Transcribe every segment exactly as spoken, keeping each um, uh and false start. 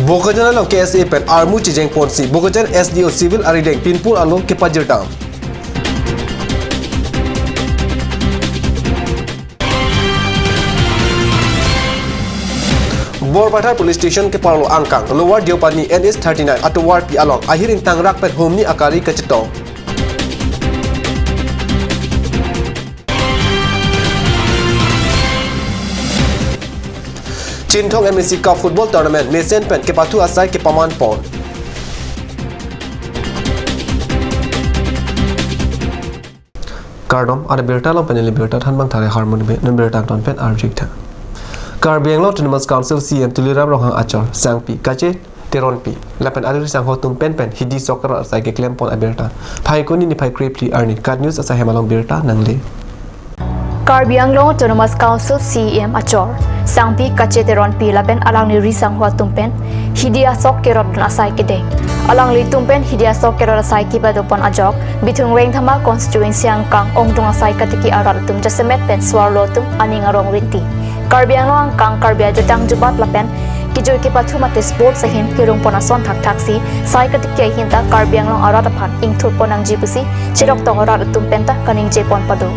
Bokajan along K S A pen armu chejeng ponsi Bokajan S D O Civil arideng pinpur alo kepajirdam. Borpathar Police Station keparlo angkang Lower Deopani N H thirty-nine atovarpi along ahir ingtangrak pen humni akari kachetong. Chinthong M A C Cup Football Tournament mesen pen kepathu asai kepaman pon. Kardom, ada birta along pen neli birta thanbang thare harmon be, non birta ton pen arjik tha. Karbi Anglong Autonomous Council C E M Tuliram Ronghang achor, Sangpi Kache Teronpi lapen ari risangho atum pen pen hidi sok kerot asai keklem pon abirta. Phaikuni niphai krephli arni KAT News asai hem along birta nangle. Karbi Anglong Autonomous Council C E M achor, Sangpi Kache Teronpi lapen alangli risangho atum pen hidi asok kerot dun asai kedeng. Alanglitum pen hidi asok kerot asai kepado pon ajok, Bithung Rengthama constituency angkang ongdung asai katiki arat atum jasemet pen suarlo atum aning arong rinti. Karbi Anglong angkang Karbi ajutang jubat lapen kejui kepathu mate sports ahin kerung pon ason thakthak si sai katiki ahin ta Karbi Anglong arat aphan ingthur pon nangji pusi chirok tong arat atum pen ta kaningje pon pado.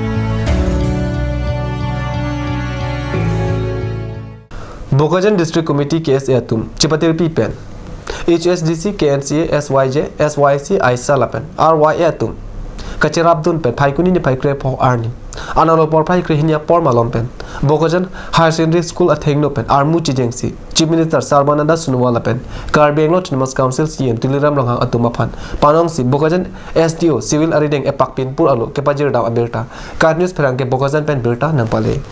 Bokajan District Committee K S A atum chipatirpi pen H S D C, K N C A, S Y J, S Y C, AISA lapen R Y A atum kacherap dun pen Phaikuni niphai krepho arni analo porphai krehini apor malom pen Bokajan Higher Secondary School athengno pen armu chejengsi Chief Minister Sarbananda Sonowal lapen Karbi Anglong Autonomous Council C E M Tuliram Ronghang atum aphan panongsi Bokajan S D O Civil arideng epak pinpur alo kepajirdam abirta KAT News pherangke Bokajan pen birta nangpale.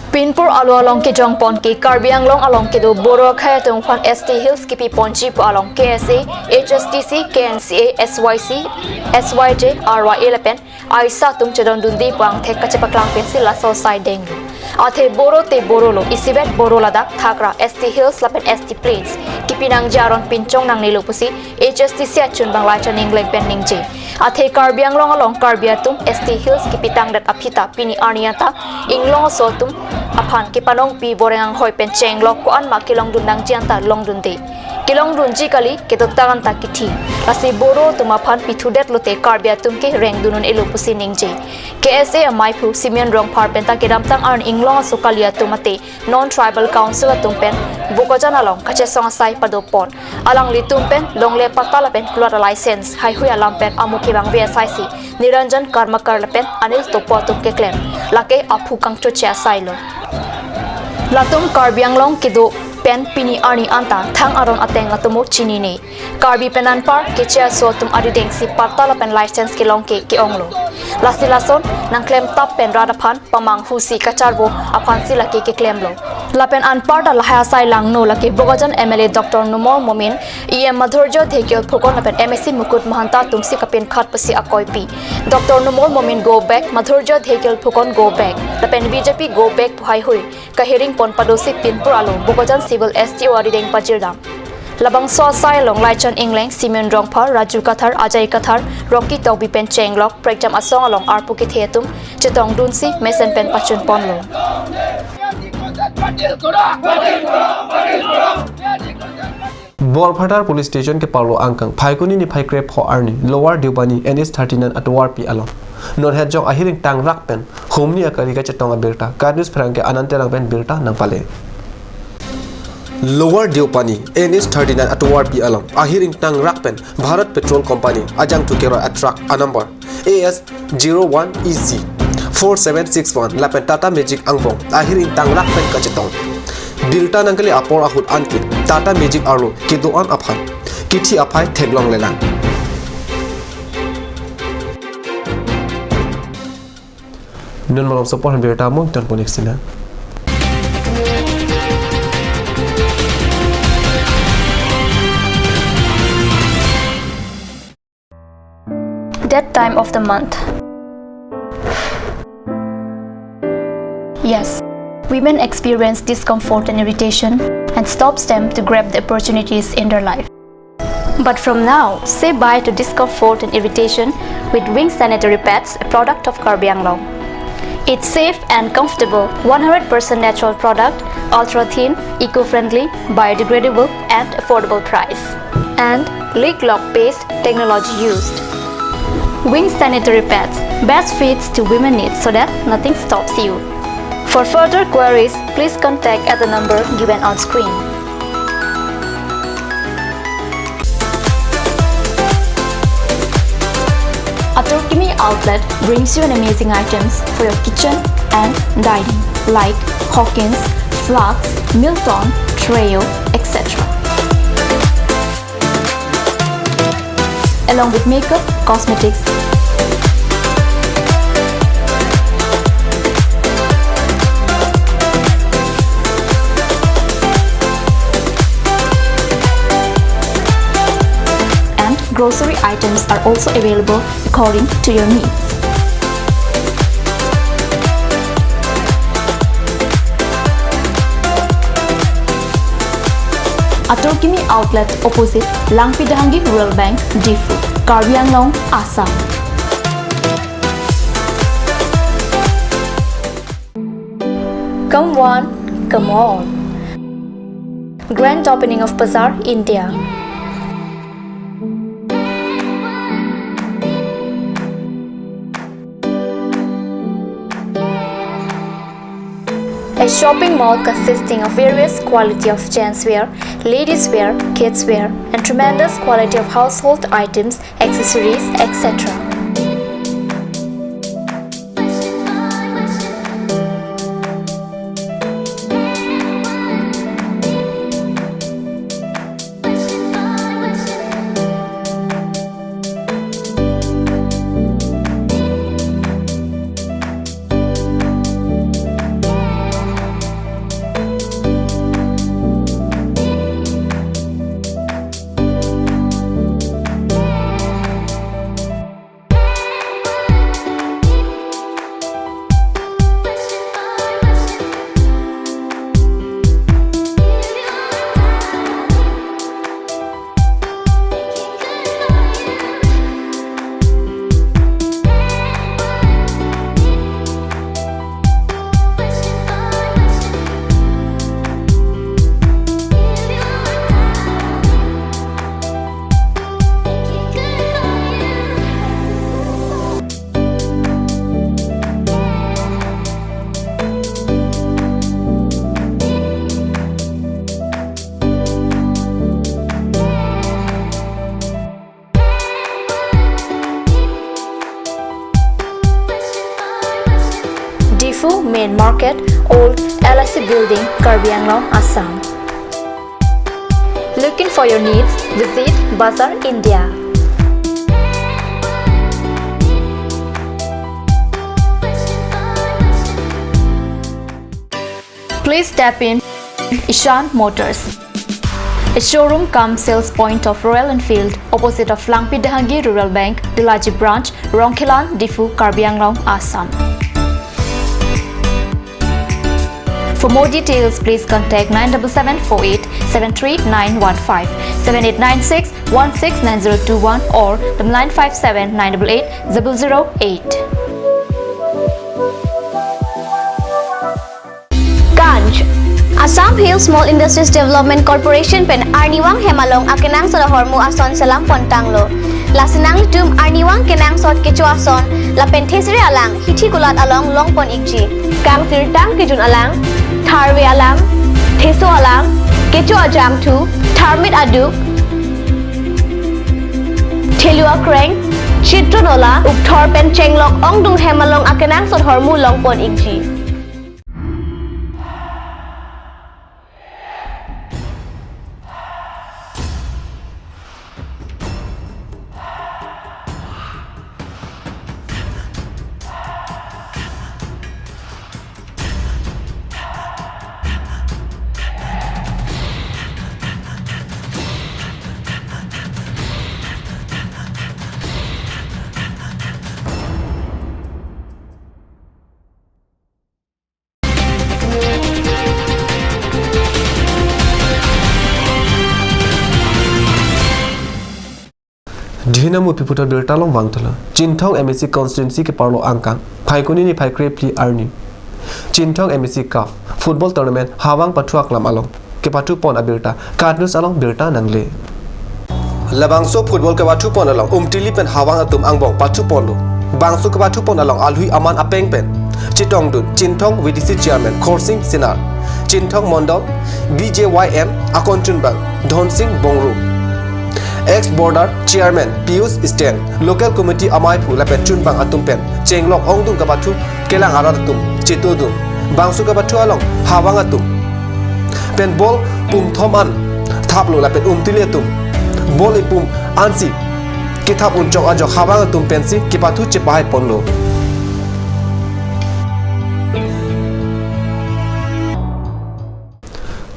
Pinpur alo along kejong pon ke Karbi Anglong along kedo Boro akhei atum aphan S T Hills kipi ponji pu along K S A, H S D C, K N C A, S Y C, S Y J, R Y A lapen AISA atum chedondunde pu angthek kachepaklang pensi laso asai denglo. Athe Boro te Boro lo, isivet Boro ladak thakra S T Hills lapen S T Plains kipi nangji aron pinchong nangnelo pusi H S D C achunbang Laichan Engleng pen ningje. Athe Karbi Anglong along Karbi atum S T Hills kipitangdet aphi ta pini arni anta Inglong aso atum aphan kepanongpi voreng anghoi pen chenglok ko-an ma kelongdun nangji anta longdunde. Kelongdunji kali, kedotang anta kithi. Lasi Boro atum aphan pithudet lote Karbi atum ke rengdun un-elo pusi ningje. K S A amaiphu Simeon Rongphar pen ta kedamtang arni Inglong aso kali atum mate non tribal council atum pen Bokajan along kachesong asai pado pon. Alanglitum pen longle patta lapen kulat a-license haihui alam pen amo kevangve asai si Niranjan Karmakar lapen Anil Topo atum keklem. Lake aphu kangchoche asai lo. Latum Karbi Anglong kedo pen pini arni anta thang aron ateng atomo chinine. Karbi pen anpar keche aso atum arideng si patta lapen license kelong ke ke-onglo. Lasi lason nangklem tap pen rat aphan pamanghu si kacharvo aphan si lake keklemlo. Lapen anparta lahai asai langno lake Bokajan M L A Doctor Numal Momin, E M Madhurjya Dhekial Phukan lapen M A C Mukut Mahanta atum si kapinkhat pusi akoipi. Doctor Numal Momin go back, Madhurjya Dhekial Phukan go back, lapen B J P go back pu haihui kahiring pon padosi pinpur alo Bokajan Civil S D O arideng pajirdam. Labangso asai along Laichan Engleng, Simeon Rongphar, Raju Kathar, Ajay Kathar, Rocky Tokbi pen chenglok prekjam asong along arpu kethe atum chetongdunsi mesen pen pachun ponlo. Borpathar Police Station keparlo angkang Phaikuni niphai krepho arni Lower Deopani N H thirty-nine atovarpi along non hetjong ahir ingtangrak pen humni akari kachetong abirta KAT News pherangke Anand Terang pen birta nangpale. Lower Deopani N H thirty-nine atovarpi along ahir ingtangrak pen Bharat Petroleum Company ajangthu keroi a-truck a-number A S zero one E C four seven six one lapen Tata Magic angbong ahir ingtangrak pen kachetong. Birta nangkele apor ahut anke Tata Magic arlo kedo-an aphan kithi aphai theklonglelang. Non malomso apor aphan birta mo ton ponik sina. Dead time of the month. Yes, women experience discomfort and irritation, and stops them to grab the opportunities in their life. But from now, say bye to discomfort and irritation with Wing Sanitary Pads, a product of Karbi Anglong. It's safe and comfortable, one hundred percent natural product, ultra thin, eco-friendly, biodegradable, and affordable price. And Lic Loc paste technology used. Wing sanitary pads, best fits to women needs so that nothing stops you. For further queries, please contact at the number given on screen. Atur Kimi Outlet brings you an amazing items for your kitchen and dining, like Hawkins, flasks, Milton, Treo, et cetera, along with makeup, cosmetics, and grocery items are also available according to your needs. Atur Kimi Outlet, opposite Langpi Dehangi Rural Bank, Diphu, Karbi Anglong, Assam. Come one, come all. Grand opening of Bazaar India. A shopping mall consisting of various quality of gents wear, ladies wear, kids wear, and tremendous quality of household items, accessories, et cetera. Diphu Main Market, Old L I C Building, Karbi Anglong, Assam. Looking for your needs? Visit Bazaar India. Please step in Ishan Motors, a showroom cum sales point of Royal Enfield, opposite of Langpi Dehangi Rural Bank, Delaji Branch, Rongkhelan, Diphu, Karbi Anglong, Assam. For more details, please contact nine double seven four eight seven three nine one five, seven eight nine six one six nine zero two one, or the nine five seven nine double eight double zero eight. Ganj. Assam Hill Small Industries Development Corporation pen arnivang hem along akenangsot ahormu ason selam pon tanglo. Lasi nanglitum arnivang kenangsot kecho ason lapen thesere alang hithi kulat along long pon ikji. Kangsirtang kejun alang, tharve alang, theso alang, kecho ajangthu, tharmit aduk, thelu akreng, chitro nola, ukthor pen chenglok ongdung hem along akenangsot ahormu long pon ikji. Dhinam upi puthot birta along vangthulo. Chinthong M A C constituency keparlo angkang Phaikuni niphai krephli arni Chinthong M A C Cup football tournament Hawang pathu aklam along kepathupon abirta KAT News along birta nangle. Labangso football kepathupon along Umtili pen Hawang atum angbong pathuponlo. Bangso kepathupon along alhui aman apeng pen chetongdun Chinthong V D C chairman Khorsing Sinar, Chinthong Mondol B J Y M akon chunbang Dhonsing Bongru, ex board chairman Pius Sten, local committee amaiphu lapen chunbang atum pen chenglok ongdung kepathu kelang arat atum chetodun. Bangso kepathu along Hawang atum pen ball pumthom an thaplo lapen Umtili atum ball ipum ansi kethap unchok ajok Hawang atum pensi kepathu chepahaiponlo.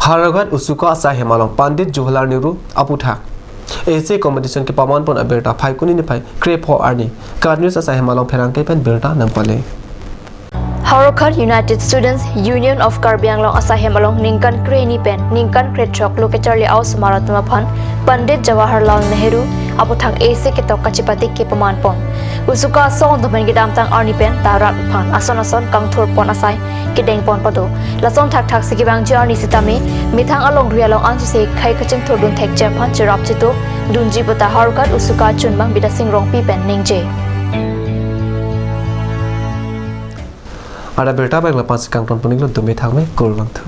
Howraghat Usuka asai hem along Pandit Jawaharlal Nehru aputhak essay competition kepamanpon abirta Phaikuni niphai krepho arni KAT News asai hem along pherangke pen birta nangpale. Howraghat United Students Union of Karbi Anglong asai hem along ningkan krehini pen ningkan krethrok lo kacharli a-osomar atum aphan Pandit Jawaharlal Nehru aputhak essay ketok kachepate kepamanpon. Usuka asong atum pen kedamtang arni pen ta rat aphan ason ason kangthurpon asai kedengponpo do. Lason thakthak si kevangji arni sitame methang alongrui along ansose khei kachingthurdun thekche aphan cherap cheto dunji puta Howraghat Usuka chunbang Bidasing Rongpi pen ningje. Ada birta abang la-ansi kangtonpon-iklo, dome thangme, kurvangthu.